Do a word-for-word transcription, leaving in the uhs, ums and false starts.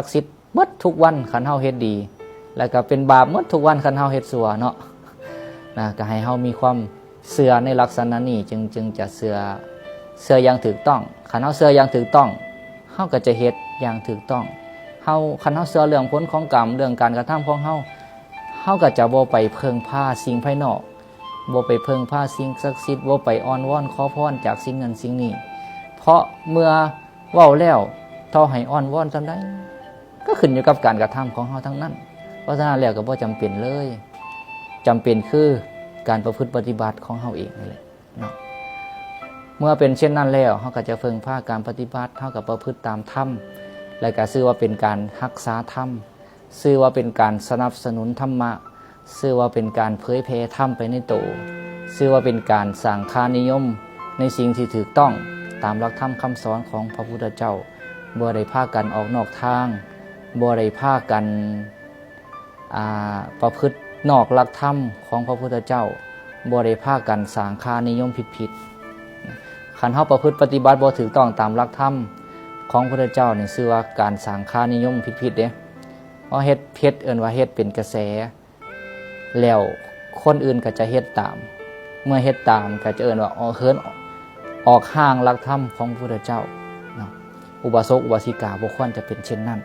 ศักดิ์สิทธิ์หมดทุกวันคันเฮาเฮ็ดดี แล้วก็เป็นบาปหมดทุกวันคันเฮาเฮ็ดชั่วเนาะ นะ ก็ให้เฮามีความเชื่อในลักษณะนี้ จึง จึงจะเชื่อ เชื่ออย่างถูกต้อง คันเฮาเชื่ออย่างถูกต้อง เฮาก็จะเฮ็ดอย่างถูกต้อง เฮา คันเฮาเชื่อเรื่องผลของกรรม เรื่องการกระทำของเฮา เฮาก็จะบ่ไปเพิ่งพาสิ่งภายนอก บ่ไปเพิ่งพาสิ่งศักดิ์สิทธิ์ บ่ไปอ้อนวอนขอพรจากสิ่งนั้นสิ่งนี้ เพราะเมื่อเว้าแล้ว ต่อให้อ้อนวอนส่ำใด ก็ขึ้นอยู่กับการกระทำของเฮาทั้งนั้น เพราะฉะนั้นแล้วก็บ่จำเป็นเลย จำเป็นคือการประพฤติปฏิบัติของเฮาเองนี่แหละเนาะ เมื่อเป็นเช่นนั้นแล้ว เฮาก็จะเพิ่งพาการปฏิบัติ เฮาก็ประพฤติตามธรรม และก็ชื่อว่าเป็นการรักษาธรรม ชื่อว่าเป็นการสนับสนุนธรรมะ ชื่อว่าเป็นการเผยแผ่ธรรมไปในโต ชื่อว่าเป็นการสร้างค่านิยมในสิ่งที่ถูกต้องตามหลักธรรมคำสอนของพระพุทธเจ้า บ่ได้พากันออกนอกทาง บ่ได้พากัน อ่า ประพฤตินอกหลักธรรมของพระพุทธเจ้า บ่ได้พากันสร้างค่านิยมผิดๆ คันเฮาประพฤติปฏิบัติบ่ถูกต้องตามหลักธรรมของพระพุทธเจ้านี่ ชื่อว่าการสร้างค่านิยมผิดๆ เด้ เฮาเฮ็ดผิดเอิ้นว่าเฮ็ดเป็นกระแส แล้วคนอื่นก็จะเฮ็ดตาม เมื่อเฮ็ดตามก็จะเอิ้นว่าออก เหินออกห่างหลักธรรมของพระพุทธเจ้าเนาะ อุบาสกอุบาสิกาบ่ควรจะเป็นเช่นนั้น